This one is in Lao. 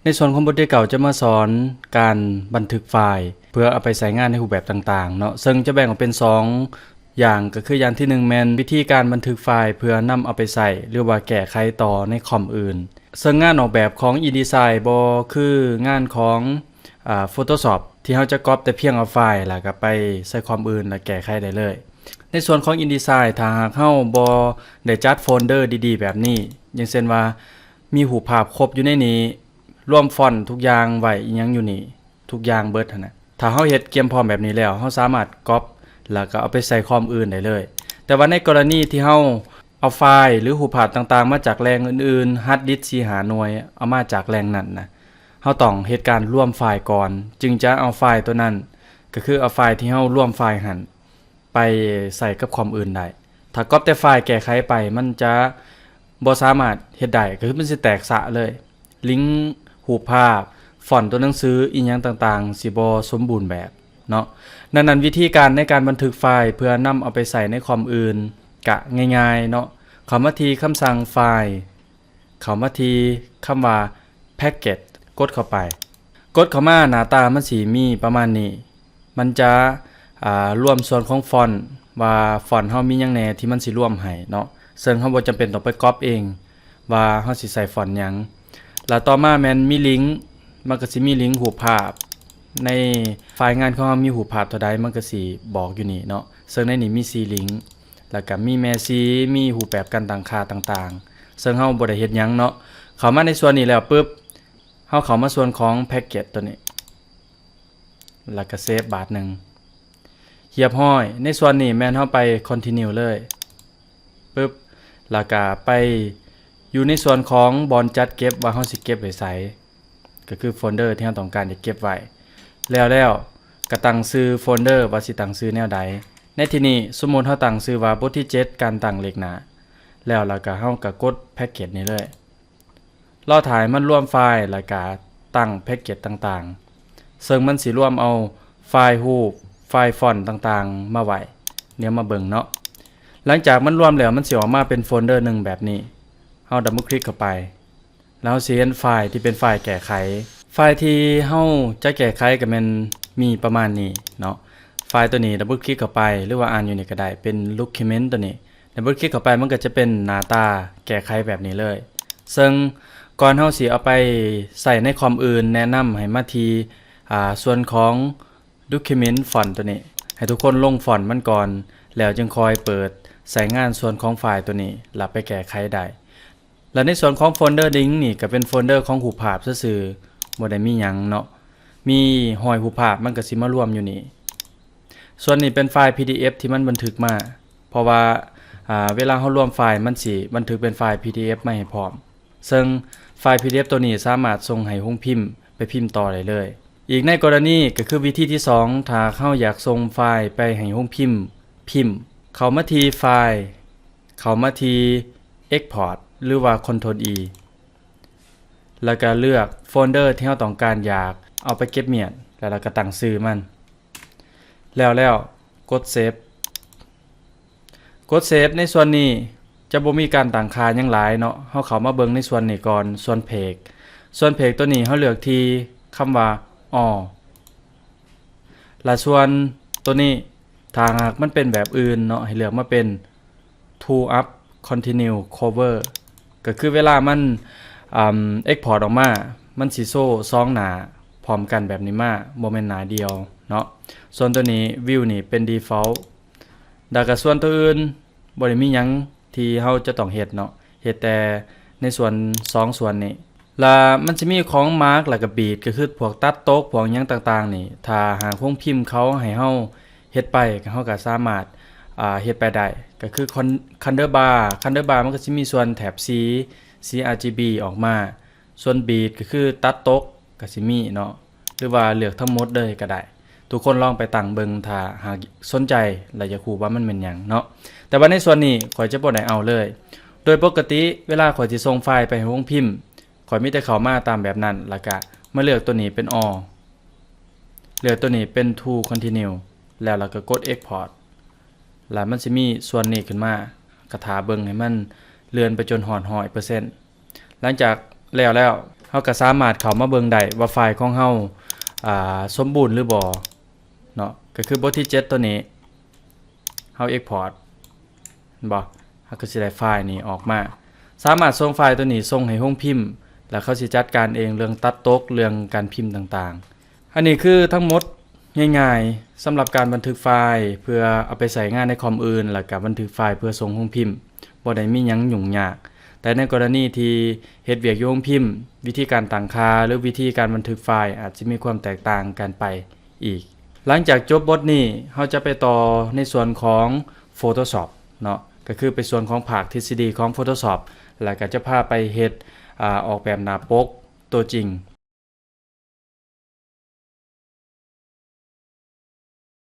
ໃນສ່ວນຂອງບົດທີເກົ້າຈະມາສອນການບັນທຶກໄຟລ໌ ເພື່ອເອົາໄປໃຊ້ງານໃນຮູບແບບຕ່າງໆເນາະ, ເຊິ່ງຈະແບ່ງອອກເປັນສອງຢ່າງ, ກໍຄືຢ່າງທີໜຶ່ງແມ່ນວິທີການບັນທຶກໄຟລ໌ເພື່ອນຳເອົາໄປໃຊ້ ຫຼືວ່າແກ້ໄຂຕໍ່ໃນຄອມອື່ນ. ເຊິ່ງງານອອກແບບຂອງ InDesign ບໍ່ຄືງານຂອງ ອາ Photoshop ທີ່ເຮົາຈະກັອບແຕ່ພຽງເອົາໄຟລ໌ ແລ້ວກໍໄປໃສ່ຄອມອື່ນ ແລ້ວແກ້ໄຂໄດ້ເລີຍ. ໃນສ່ວນຂອງ InDesign ຖ້າຫາກເຮົາບໍ່ໄດ້ຈັດໂຟນເດີດີໆແບບນີ້, ຢ່າງເຊັ່ນວ່າມີຮູບພາບຄົບຢູ່ໃນນີ້, ລວມຟອນທຸກຢ່າງໄວ້ອີ່ຫຍັງຢູ່ນີ້ ທຸກຢ່າງເບິດຫັ້ນນະ. ຖ້າເຮົາເຮັດກຽມພ້ອມແບບນີ້ແລ້ວ, ເຮົາສາມາດກັອບ ແລ້ວກໍເອົາໄປໃສ່ຄອມອື່ນໄດ້ເລີຍ. ແຕ່ວ່າໃນກໍລະນີທີ່ເຮົາເອົາໄຟລ໌ ຫຼື ຮູບພາບຕ່າງໆມາຈາກແຫຼ່ງອື່ນໆ, hard disk ສີ່ຫ້າໜ່ວຍ ເອົາມາຈາກແຫຼ່ງນັ້ນນະ, ເຮົາຕ້ອງເຮັດການລວມໄຟລ໌ກ່ອນ, ຈຶ່ງຈະເອົາໄຟລ໌ຕົວນັ້ນ, ກໍຄືເອົາໄຟລ໌ທີ່ເຮົາລວມໄຟລ໌ຫັ້ນ ໄປໃສ່ກັບຄອມອື່ນໄດ້. ຖ້າກັອບແຕ່ໄຟລ໌ແກ້ໄຂໄປ, ມັນຈະບໍ່ສາມາດເຮັດໄດ້, ກໍຄືມັນຊິແຕກສະເລີຍ. ລິງ ຮູບພາບ, ຟອນຕົວໜັງສື ອີ່ຫຍັງຕ່າງໆ ຊິບໍ່ສົມບູນແບບເນາະ. ດັ່ງນັ້ນ, ວິທີການໃນການບັນທຶກໄຟລ໌ເພື່ອນຳເອົາໄປໃຊ້ໃນຄອມອື່ນ ກະງ່າຍໆເນາະ. ເຂົ້າມາທີ່ຄຳສັ່ງໄຟລ໌, ເຂົ້າມາທີ່ຄຳວ່າ Package ກົດເຂົ້າໄປ. ກົດເຂົ້າມາ ໜ້າຕາມັນຊິມີປະມານນີ້. ມັນຈະ ອາ ລວມສ່ວນຂອງຟອນ ວ່າຟອນເຮົາມີຫຍັງແດ່ທີ່ມັນຊິລວມໃຫ້ເນາະ, ເຊິ່ງເຮົາບໍ່ຈຳເປັນຕ້ອງໄປກັອບເອງວ່າເຮົາຊິໃສ່ຟອນຫຍັງ. ແລ້ວຕໍ່ມາແມ່ນມີລິງ, ມັນກໍຊິມີລິງຮູບພາບ. ໃນໄຟລ໌ງານຂອງເຮົາມີຮູບພາບເທົ່າໃດ ມັນກໍຊິບອກຢູ່ນີ້ເນາະ, ເຊິ່ງໃນນີ້ມີສີ່ລິງ, ແລ້ວກໍມີແມ່ສີ, ມີຮູບແບບການຕັ້ງຄ່າຕ່າງໆ, ເຊິ່ງເຮົາບໍ່ໄດ້ເຮັດຫຍັງເນາະ. ເຂົ້າມາໃນສ່ວນນີ້ແລ້ວປຶບ, ເຮົາເຂົ້າມາສ່ວນຂອງ Package ຕົວນີ້ ແລ້ວກໍ Save ບາດໜຶ່ງ. ຮຽບຮ້ອຍ. ໃນສ່ວນນີ້ແມ່ນເຮົາໄປ Continue ເລີຍ ປຶບ, ແລ້ວກໍໄປຢູ່ໃນສ່ວນຂອງບ່ອນຈັດເກັບ ວ່າເຮົາຊິເກັບໄວ້ໃສ, ກໍຄືໂຟນເດີທີ່ເຮົາຕ້ອງການຈະເກັບໄວ້. ແລ້ວ ແລ້ວກໍຕັ້ງຊື່ໂຟນເດີວ່າຊິຕັ້ງຊື່ແນວໃດ. ໃນທີ່ນີ້ ສົມມຸດເຮົາຕັ້ງຊື່ວ່າບົດທີເຈັດ ການຕັ້ງເລກໜ້າ. ແລ້ວ ແລ້ວກໍເຮົາກໍກົດ Package ນີ້ເລີຍ. ລໍຖ້າໃຫ້ມັນລວມໄຟລ໌ ແລ້ວກະຕັ້ງແພັກເກັດຕ່າງໆ, ເຊິ່ງມັນຊິລວມເອົາໄຟລ໌ຮູບ, ໄຟລ໌ຟອນຕ່າງໆມາໄວ້. ດຽວມາເບິ່ງເນາະ. ຫຼັງຈາກມັນລວມແລ້ວ, ມັນຊິອອກມາເປັນໂຟນເດີໜຶ່ງແບບນີ້. ເຮົາດັບເບິນຄລິກເຂົ້າໄປ, ແລ້ວເຮົາຊິເຫັນໄຟລ໌ທີ່ເປັນໄຟລ໌ແກ້ໄຂ. ໄຟລ໌ທີ່ເຮົາຈະແກ້ໄຂກໍແມ່ນມີປະມານນີ້ເນາະ. ໄຟລ໌ຕົວນີ້ດັບເບິນຄລິກເຂົ້າໄປ, ຫຼືວ່າອ່ານຢູ່ນີ້ກໍໄດ້, ເປັນ Document ຕົວນີ້. ດັບເບິນຄລິກເຂົ້າໄປ ມັນກໍຈະເປັນໜ້າຕາແກ້ໄຂແບບນີ້ເລີຍ. ເຊິ່ງກ່ອນເຮົາຊິເອົາໄປໃຊ້ໃນຄອມອື່ນ, ແນະນຳໃຫ້ມາທີ່ ອາ ສ່ວນຂອງ Document Font ຕົວນີ້, ໃຫ້ທຸກຄົນລົງຟອນມັນກ່ອນ, ແລ້ວຈຶ່ງຄ່ອຍເປີດໃຊ້ງານສ່ວນຂອງໄຟລ໌ຕົວນີ້ ແລ້ວໄປແກ້ໄຂໄດ້. ແລະ ໃນສ່ວນຂອງໂຟນເດີລິງນີ້ ກໍເປັນໂຟນເດີຂອງຮູບພາບຊື່ໆ, ບໍ່ໄດ້ມີຫຍັງເນາະ. ມີຮ້ອຍຮູບພາບ ມັນກໍຊິມາລວມຢູ່ນີ້. ສ່ວນນີ້ເປັນໄຟລ໌ PDF ທີ່ມັນບັນທຶກມາ, ເພາະວ່າ ອາ ເວລາເຮົາລວມໄຟລ໌ ມັນຊິບັນທຶກເປັນໄຟລ໌ PDF ມາໃຫ້ພ້ອມ. ເຊິ່ງໄຟລ໌ PDF ຕົວນີ້ສາມາດສົ່ງໃຫ້ໂຮງພິມໄປພິມຕໍ່ໄດ້ເລີຍ. ອີກໃນກໍລະນີກໍຄືວິທີທີສອງ, ຖ້າເຮົາຢາກສົ່ງໄຟລ໌ໄປໃຫ້ໂຮງພິມພິມ, ເຂົ້າມາທີ່ File, ເຂົ້າມາທີ່ Export ຫຼືວ່າ Ctrl E ແລ້ວກໍເລືອກໂຟນເດີທີ່ເຮົາຕ້ອງການຢາກເອົາໄປເກັບມ້ຽນ, ແລ້ວເຮົາກໍຕັ້ງຊື່ມັນ. ແລ້ວ ແລ້ວກົດ Save. ກົດ Save ໃນສ່ວນນີ້ຈະບໍ່ມີການຕັ້ງຄ່າຫຍັງຫຼາຍເນາະ. ເຮົາເຂົ້າມາເບິ່ງໃນສ່ວນນີ້ກ່ອນ, ສ່ວນ Page. ສ່ວນ Page ຕົວນີ້ເຮົາເລືອກທີ່ຄຳວ່າ All. ແລະ ສ່ວນຕົວນີ້ ຖ້າຫາກມັນເປັນແບບອື່ນເນາະ, ໃຫ້ເລືອກມາເປັນ Two Up Continue Cover, ກໍຄືເວລາມັນ ອາ Export ອອກມາ, ມັນຊິໂຊສອງໜ້າພ້ອມກັນແບບນີ້ມາ, ບໍ່ແມ່ນໜ້າດຽວເນາະ. ສ່ວນຕົວນີ້ View ນີ້ເປັນ Default. ແລ້ວກໍສ່ວນຕົວອື່ນ ບໍ່ໄດ້ມີຫຍັງທີ່ເຮົາຈະຕ້ອງເຮັດເນາະ, ເຮັດແຕ່ໃນສ່ວນສອງສ່ວນນີ້. ລະມັນຊິມີຂອງ Mark ລະກະ Beat ກໍຄືພວກຕັດຕົກ ພວກຫຍັງຕ່າງໆນີ້, ຖ້າຫາກໂຮງພິມເຂົາໃຫ້ເຮົາເຮັດໄປ, ເຮົາກໍສາມາດ ອາ ເຮັດໄປໄດ້. ກໍຄື Color Bar, Color Bar ມັນກໍຊິມີສ່ວນແຖບສີ, ສີ RGB ອອກມາ. ສ່ວນ Beat ກໍຄືຕັດຕົກກໍຊິມີເນາະ, ຫຼືວ່າເລືອກທັງໝົດເລີຍກໍໄດ້. ທຸກຄົນລອງໄປຕັ້ງເບິ່ງ ຖ້າຫາກສົນໃຈ ແລະ ຢາກຮູ້ວ່າມັນແມ່ນຫຍັງເນາະ. ແຕ່ວ່າໃນສ່ວນນີ້ຂ້ອຍຈະບໍ່ໄດ້ເອົາເລີຍ. ໂດຍປົກກະຕິເວລາຂ້ອຍຊິສົ່ງໄຟລ໌ໄປໃຫ້ໂຮງພິມ, ຂ້ອຍມີແຕ່ເຂົ້າມາຕາມແບບນັ້ນ ແລ້ວກະມາເລືອກຕົວນີ້ເປັນ All, ເລືອກຕົວນີ້ເປັນ To Continue ແລ້ວ ແລ້ວກໍກົດ Export, ແລ້ວມັນຊິມີສ່ວນນີ້ຂຶ້ນມາ, ກໍຖ້າເບິ່ງໃຫ້ມັນເລື່ອນໄປຈົນຮອດຮ້ອຍເປີເຊັນ. ຫຼັງຈາກແລ້ວແລ້ວ, ເຮົາກໍສາມາດເຂົ້າມາເບິ່ງໄດ້ວ່າໄຟລ໌ຂອງເຮົາ ອ່າ ສົມບູນຫຼືບໍ່ເນາະ. ກໍຄືບົດທີເຈັດໂຕນີ້ ເຮົາ export ເຫັນບໍ່? ເຮົາກໍຊິໄດ້ໄຟລ໌ນີ້ອອກມາ. ສາມາດສົ່ງໄຟລ໌ໂຕນີ້ສົ່ງໃຫ້ໂຮງພິມ ແລ້ວເຂົາຊິຈັດການເອງເລື່ອງຕັດຕົກ ເລື່ອງການພິມຕ່າງໆ. ອັນນີ້ຄືທັງໝົດງ່າຍໆ ສຳລັບການບັນທຶກໄຟລ໌ເພື່ອເອົາໄປໃຊ້ງານໃນຄອມອື່ນ ແລ້ວກໍບັນທຶກໄຟລ໌ເພື່ອສົ່ງໂຮງພິມ. ບໍ່ໄດ້ມີຫຍັງຫຍຸ້ງຍາກ, ແຕ່ໃນກໍລະນີທີ່ເຮັດວຽກຢູ່ໂຮງພິມ, ວິທີການຕັ້ງຄ່າ ຫຼື ວິທີການບັນທຶກໄຟລ໌ອາດຈະມີຄວາມແຕກຕ່າງກັນໄປອີກ. ຫຼັງຈາກຈົບບົດນີ້, ເຮົາຈະໄປຕໍ່ໃນສ່ວນຂອງ Photoshop ເນາະ, ກໍຄືໄປສ່ວນຂອງພາກທິດສະດີຂອງ Photoshop ແລ້ວກໍຈະພາໄປເຮັດ ອາ ອອກແບບໜ້າປົກ ຕົວຈິງ.